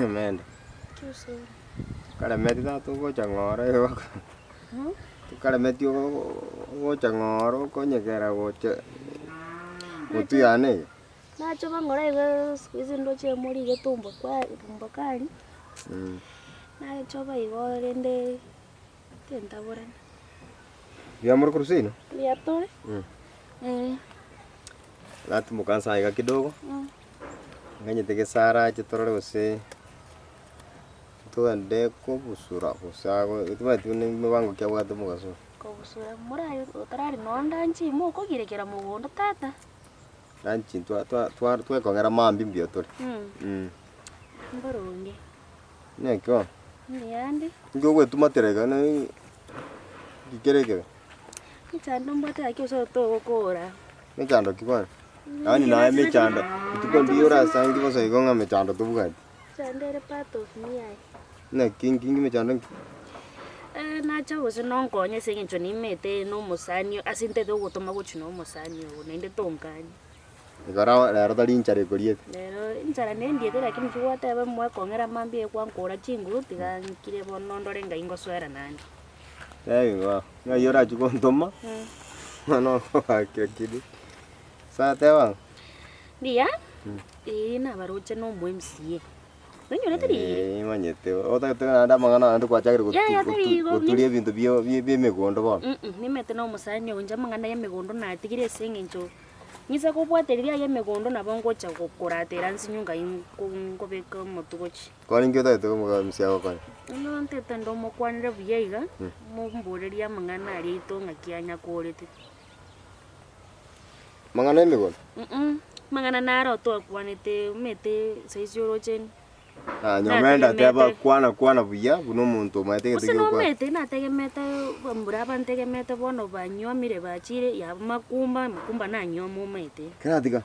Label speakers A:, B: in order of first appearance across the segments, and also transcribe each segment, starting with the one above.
A: Nyomenda. Karemeti tata ogocha ng'ora igo karemeti ogocha ng'ora okonyegera gocha gotwe yane iga.
B: Nachoka ng'ora igo siku hizi ndoche more iga tumbo kwa tumbo kari, nachoka igo rende tintaborana.
A: Mbuya more korwa seino?
B: Mbuya tore, eh.
A: Natimoka nsa iga kidogo, nganyete gesara ache torore gose togende kobusura gose ago timanyeti buna emebango ki abwate omogaso oyo.
B: Kobusura moraye otarari nonye ndanchi mokogirekera kera mogondo tata.
A: Ndanchi twa twa twa twekong'era mambia mbuya tore.
B: Mboronge.
A: Naki bono?
B: Mbuyande.
A: Inki ogwetumatera iga na inki kere ekebe?
B: Mechando mbwate gaki ase otogokora.
A: Mechando ki bono? Yaani naye mechando, rituko ndiyo orasangi bosa igo ng'a mechando tobwati.
B: Mechando ere part of me aye.
A: Naki nki nki mechando nki?
B: Nacha gose nonkonye ase eng'encho nimete na omosani ase ntete ogotoma gochia na omosani ogo naende tonkanye.
A: Igo rao rero tari inchara ekoriete.
B: Rero inchara nendiete lakini ki gwateba mwekong'era mambia eye kwankora chinguru tiga nkire bono ndore ngai ngosoera naende.
A: Teba igo, ng'ai orachie gontoma, bono ogoakera kende. Sa teba ng'o?
B: Mbuya, eeh nabaroche na omo MCA. Nonyorete riiri?
A: Eeh nimanyete, otagete naende amang'ana naende gwachakire gotu-
B: Yaya, tari
A: gotu-
B: igo,
A: goturia ebinto bio bie bia emegondo bono.
B: Mm nimete na omosani oyo inche amang'ana ya emegondo natigire ase eng'encho, ng'ise kobwata riria ya emegondo nabo ngocha gokoratera nsinyo ngai nko nkobeka omotwe gochia.
A: Kwani inki otagete omogambi agokore?
B: Bono ntete ndomokwanere buya iga, momborerie amang'ana aria aito ng'aki anyakorete.
A: Amang'ana emegoro?
B: Mm amang'ana naro twakwanete omanyete saisi oroche
A: Ah, nyomenda teba
B: nategemete.
A: kwana kwana buya buna omonto omanyete egento
B: Gose
A: giokwana.
B: nomanyete nategemete bamura aba ntegemete bono banywomire bachire yaba makumba, makumba nanywoma omanyete.
A: Keratiga,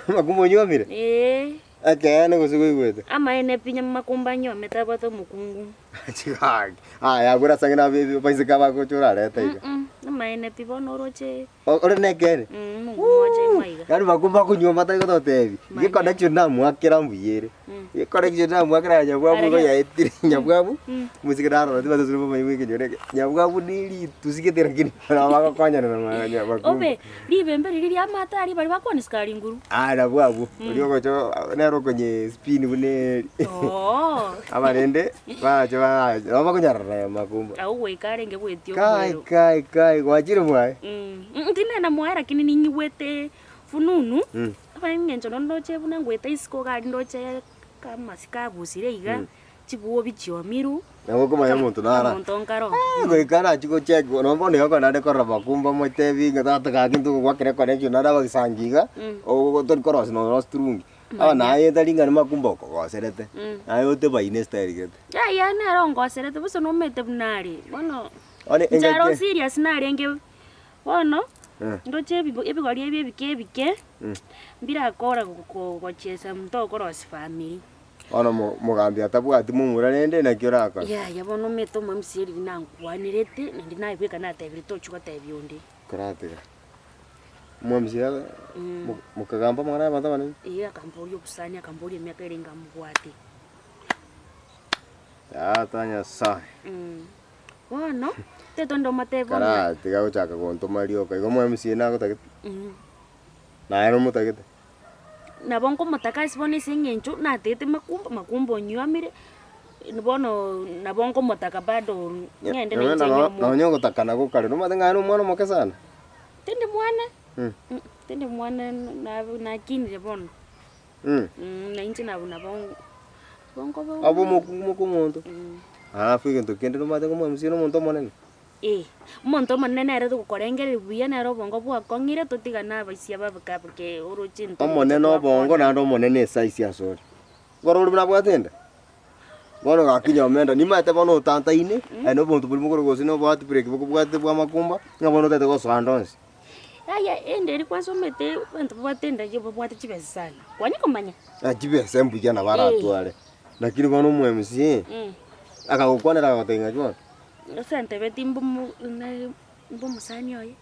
A: makumba onywomire?
B: Eeh.
A: Ekeene gose koigwete?
B: Amaene pi makumba anywomete abwate omokungu.
A: Chigaki, aya abwo ase ang'e nabe abaiseke abagocha orarete iga.
B: Mm amaene pi bono oroche.
A: Ore nekeene?
B: Mm omonto omocha ime iga.
A: Yaani makumba akonywa matari gototebi,
B: Manya.
A: geconnection namwakera mbuya ere.
B: Mm.
A: Geconnection namwakera ya nyabwabu igo
B: Arege.
A: yaetire nyabwabu,
B: Mm.
A: omosike narora tibati ase obomanyi bwa ekenyoro eke, nyabwabu ne ritusi gete lakini nabo bagokonyana na ma- nya makumba.
B: Obe, ribembe riria ria amato aria baria bakwania sukari nguru.
A: Ah nabwo abwo, oria ogocha nere okonye spin buna eri.
B: Oo.
A: Aba rende, barache barache, nabo bakonyarora makumba.
B: Agwo goika arenge goetia
A: Kai
B: omorero.
A: kai kai gwachire mwaye?
B: Mm, tindenda mwaye lakini ninyigwete fununu,
A: Mm.
B: aba eng'encho nonye ndoche buna ngoeta isiko iga aria ndoche amasiko abusire iga, chibuobi chiomirwe,
A: Nabo okomanya omonto nara.
B: omonto nkare oo.
A: Eh, goika arachie gocheck nonye bono iga okogenda naende korora makumba omotebi ng'a tata gaki ntogogwakera econnection naende abagisangi iga,
B: Mm.
A: ogo tori korosia nonye na siturungi. Aba naye tari ng'a namakumba okogoserete, naye otebaine estyle gete.
B: Yaya nere ongoserete bosa nomanyete buna are, bono
A: Bono
B: inche aro
A: engaki
B: serious narenge bono,
A: Eh.
B: ndoche ebibo ebigori ebi ebike ebike,
A: Mm.
B: mbirakora go- gochiesa ntokorosia family.
A: Bono mo- mogambi atabwati momura rende naki orakore?
B: Yaya bono omanyete omo MCA riria nankwanerete, naende naye bweka natebire tochia gotebia onde.
A: Koratiga. Omwamisia mokagamba amang'ana y'abanto abanene.
B: Ee, akamboria obosani, akamboria emiaka ere ngamobwate.
A: Tata Nyasaye.
B: Bono, tete onde omotebie bono.
A: Karaa tiga gochaka gontoma rioka igo omwamisia nagotagete? Naye nomotagete?
B: Nabo nkomotaka ase bono ase eng'encho natete makumba, makumba onywomire, bono nabo nkomotaka bado ng'ende na inche nywomo.
A: Nonye ogotakana gokare nomanyete ng'a aye nomwana omoke sana?
B: Tindi mwana, tindi mwana nakinire bono, na inche nabo nabo nkoba
A: Abe omokungu moka omonto, alafu egento kende nomanyete ng'a omwamisia nomonto omonene.
B: Ee, omonto omonene nere togokorengereria buya, nere obongo bwakong'ire, totigane abaisia babe kabeke oroche intwe
A: Omonene obongo naende omonene esaisi asore. Nkoro ore buna abwate enda? Bono gaki nyoma enda, nimanyete bono otantaine, aye na obonto boria bokore gose na oboheartbreak bokobwate bwa amakumba, ng'a bono otagete gosoa ande onsi.
B: Yaya enda eria kwasomete abanto babwate enda eyio babwate chibesa sana, kwanya komanya?
A: Ah chibesa mbuya nabo aratware, lakini bono omo MCA, akagokwanera agagotebia ng'a bono.
B: Gose antebetie mbomo nare mbomosani oye,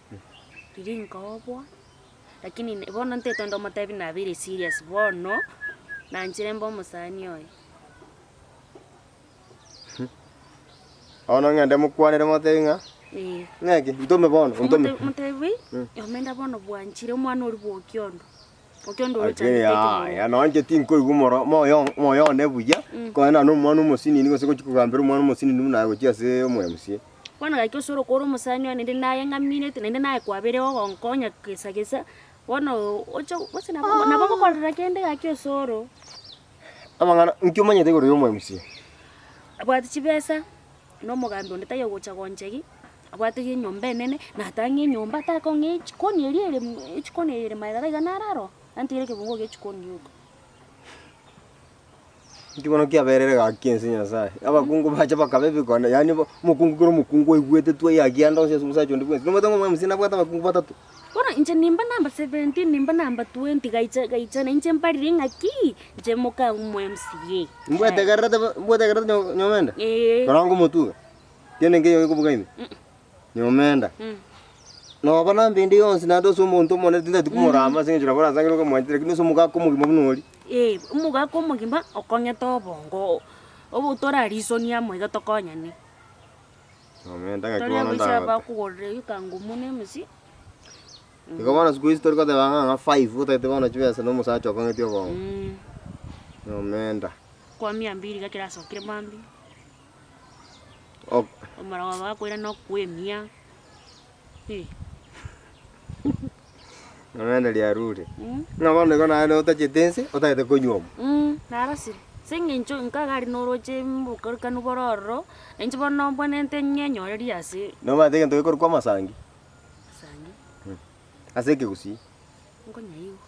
B: riria nkaoboa, lakini ne bono ntaete onde omotebi nabeire serious bono, nanchire mbe omosani oye.
A: Bono ng'ende mokwanere motebie ng'a
B: Eh.
A: ng'aki ntome bono ontome.
B: Omote- Motebi, omenda bono bwanchire omwana oria bwa Okiondo. Okiondo oria
A: Lakini
B: ochandete
A: yaya
B: ekenyoro.
A: nonye inche tinkoigwa omoro moyo moyo one buya, konya nane omwana omosinini gose gochia kogambera omwana omosinini buna aye gochia ase omo-mca.
B: Bono gaki ase orokoro omosani one naende naye ng'amineti naende naye kwabeire ogonkonya gesa gesa, bono oche gose nabo nabo ngokorera kende gaki ase oro.
A: Amang'ana, nki omanyete igoro ya omo-mca?
B: Abwate chibesa, na omogambi onde taiyo ogocha gonchegi, abwate enyomba enene, natang'e enyomba takong'e echikoni eria ere echikoni eye ere magega iga naro aro, antigere ekebunguo gia echikoni gioka.
A: Nki bono kiaberire gaki ense Nyasaye, abakungu bacha bakaba ebikone, yaani bo omokungu kera omokungu oigwete tu eyaki ande onsi ase omosacha onde bwensi, nomanyete ng'a omo-mca nabwate abakungu batato.
B: Bono inche nimba number 17 nimba number 20 gaicha gaichana inche mbarire ng'aki inche moka omo MCA.
A: Mbwetegererete bo mbwetegererete nyo nyomenda?
B: Eeh.
A: Korwa ngomotuga, kende nkeiyo gekobuga ime, nyomenda. Noba namba ende yonsi naende ase omonto omonene tintageti komorama ase eng'encho nabo orasange okamwanchete lakini ase omogaka omogima buna oria.
B: Eeh, omogaka omogima okong'ete obongo, obo torarisonia amo iga tokonyane.
A: Nyomenda ng'aki
B: Tari
A: bono
B: abaisia
A: ndagote.
B: bakogorera ebikango na emesi.
A: Igo bono siku hizi tori koteba ng'a ng'a five otagete bono chibesa na omosacha okong'eti obongo. Nyomenda.
B: Kwa mia mbili iga kerasokire mambia.
A: Ok.
B: Omorogoba bakoirana okwemia. Eh.
A: Nyomenda riarure. Ng'a bono igo naende otachete ense otagete konywa omo.
B: Narosire. Ase eng'encho nkaga aria noroche obokorokanu bore ororo, inche bono mbwenerete ng'enyorerie ase.
A: Nomanyete egento gekorokwa amasangi?
B: Amasangi?
A: Ase ekegusii.
B: Nkonyaigwa.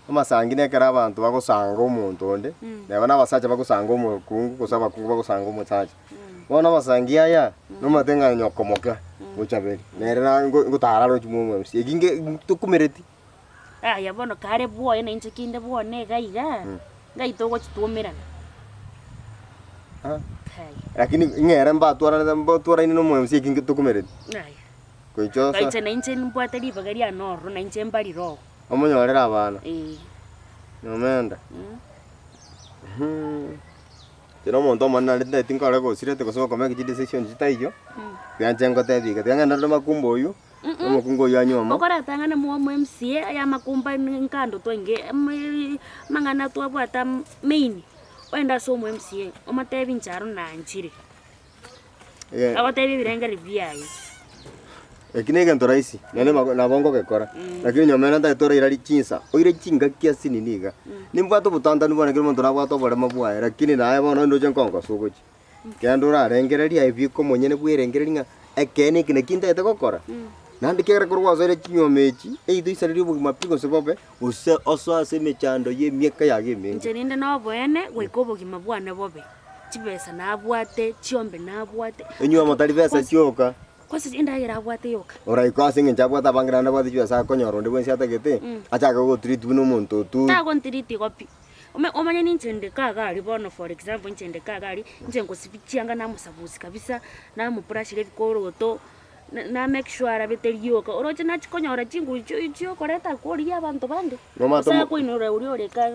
A: Amasangi nekero abanto bagosanga omonto onde, neba na abasacha bagosanga omokungu gose abakungu bagosanga omosacha. Bono amasangi aya, nomanyete ng'a nyoko moke gochaberi, nere na ngo ngotara aroche mwa omwemsi, eki nge tokumereti.
B: Yaya bono kare bwoye na inche kinde bwone iga iga, ngai togochituomerana. Kai.
A: Lakini ng'ere mbatwaranete mbatwaraine na omwemsi eki nge tokumereti.
B: Yaya.
A: Goicha osa.
B: Gaicha nainche nimbwate ribaga riane ororo, nainche mbarire oo.
A: Omonyorere abana.
B: Ee.
A: Nomenda. Inche na omonto omonene naende tintageti nkore gosirete gose gokomake chidecision chitaiyo, tiga inche ngotebie iga, tiga ng'ende rore makumba oywo, omokungu oywo anywe omo.
B: Okoratang'ane mwa omo MCA aya amakumba nkando twainge amang'ana twabwate main, oende ase omo MCA omotebi inche aro nanchire. Agotebia ebirengererio biaye.
A: Eki negento rahisi, naende nabo nabo ngogekora, lakini nyuma ere ntagete oraira chinsa, oire chingaki ase nini iga. Nimbwate obotantanu bwane kera omonto nabwate oboremo bwaye, lakini naye bono ndoche nkongosa ogochia. Kende orarengereria aye bieka omonyene bwerengereria ng'a ekeene eke naki ntagete gokora, naende ekiagera korwa gwasoire chinyuoma echi, either oisarerie obogima pi gose bobe, gose osoe ase emechando ya emiaka yago emenge.
B: Inche ninde noboene goika obogima bwane bobe. Chibesa nabwate, chiombe nabwate.
A: Enyuomo tari besa chioka.
B: Kwanza endagera abwate yoka.
A: Oraikwe ase eng'encho abwate abange naende abwate chibesa akonyora onde bwensi atagete, achake gogotreat buna omonto oture.
B: Tagontreat igo pi. Ome omanye ninche nde kaga aria bono for example inche nde kaga aria, inche ngosibia chianga namosabusia kabisa, namobrashera ebikoroto, na na make sure arabete rioka, oroche nachia konyora chinguru chio chiokoreta akorigia abanto bande.
A: Nomanyete
B: Gose
A: omo-
B: akoinora oria ore ka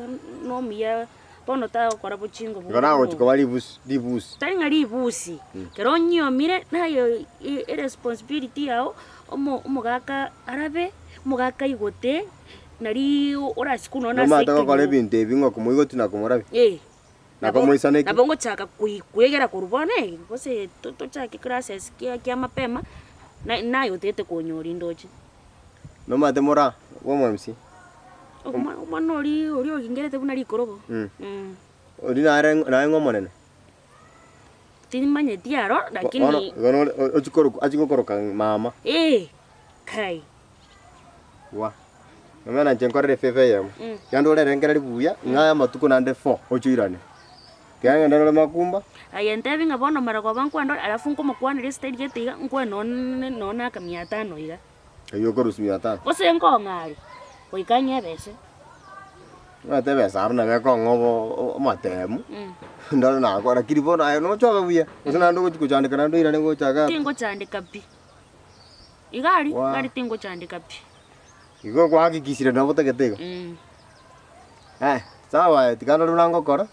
B: nomuya. Bono tagokora bochingo
A: Igo nagochia koba ribusi, ribusi.
B: Tari ng'a ribusi, ekero onyiomire naye eresponsibility yao omo omogaka arabe, omogaka aigote, nari orasikwe nonye ase
A: Nomanyete gokora
B: ekenyoro.
A: ebinto ebi ng'a okomoigoti na komorabi.
B: Eh.
A: Na komoisaneki.
B: Nabo ngochaka koi kwegera korwa bono eh, gose to tochake classes kia kia mapema, na naye otagete konyora indoche.
A: Nomanyete mora bwa omomc.
B: Omwana oria oria ogingerete buna rikorobo.
A: Oria nare naye ng'a omonene.
B: Timanyeti aro lakini.
A: Bono igo nore ochie korokwa achie gokoroka mama.
B: Eeh kai.
A: Wa. Nomanyete inche nkorere efavour eyemo. Naende orerengereria buya ng'a aya amatuko naende four oche oirane. Tiga ngende rore makumba.
B: Aye ntebi ng'a bono marogoba nkwende ore alafu nkomokwanera esitari gete iga nkwe nonye nonye aka mia tano iga.
A: Eyio okorusia mia tano.
B: Gose nkong'a are, goika ng'e ebese.
A: Omanyete ebesa aro nabo ekong'a obo amatemu, ndore nakora lakini bono aye nochobe buya, gose naende ogochi kochandeka naende oirane gocha igaa.
B: Tingochandeka pi, iga aria, iga aria tingochandeka pi.
A: Igo kwahakikishire nabo otagete igo? Sawa aye tiga ndore buna ngokora.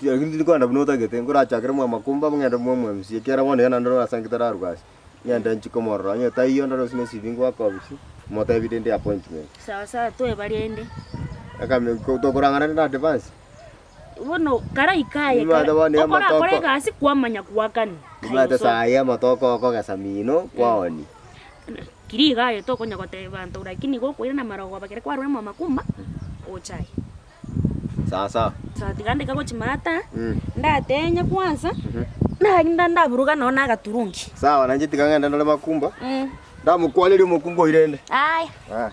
A: Lakini tindi kogenda buna otagete, nkorachakere mwa makumba ng'ende mwa omwemc, ekiagera bono iga naende ase ntararwa ase, ng'ende nchie komorora onye taiyo ndore gose ne ecv ngoaka ofisi, motebi rende appointment.
B: Sawa sawa toeba rende.
A: Ekame ko tokorang'ana rende advance.
B: Bono karaika aye
A: Nimanyete
B: kara
A: bono iga
B: okorakore
A: amatoko.
B: egasi kwamanya goakani.
A: Nimanyete saa eye amatoko okogesa mino kwaoni.
B: Kiri iga aye tokonya gotebia banto lakini igo okoirana marogoba ekero kwarure mwa makumba, oche aye.
A: Sawa sawa.
B: Sawa tiga ndeke gochia maata, ndatenye kwanza, narinda ndaburuga nonye na agaturungi.
A: Sawa nainche tiga ng'ende ndore makumba, ndamokwanerie omokungu oirende.
B: Aya.
A: Aya.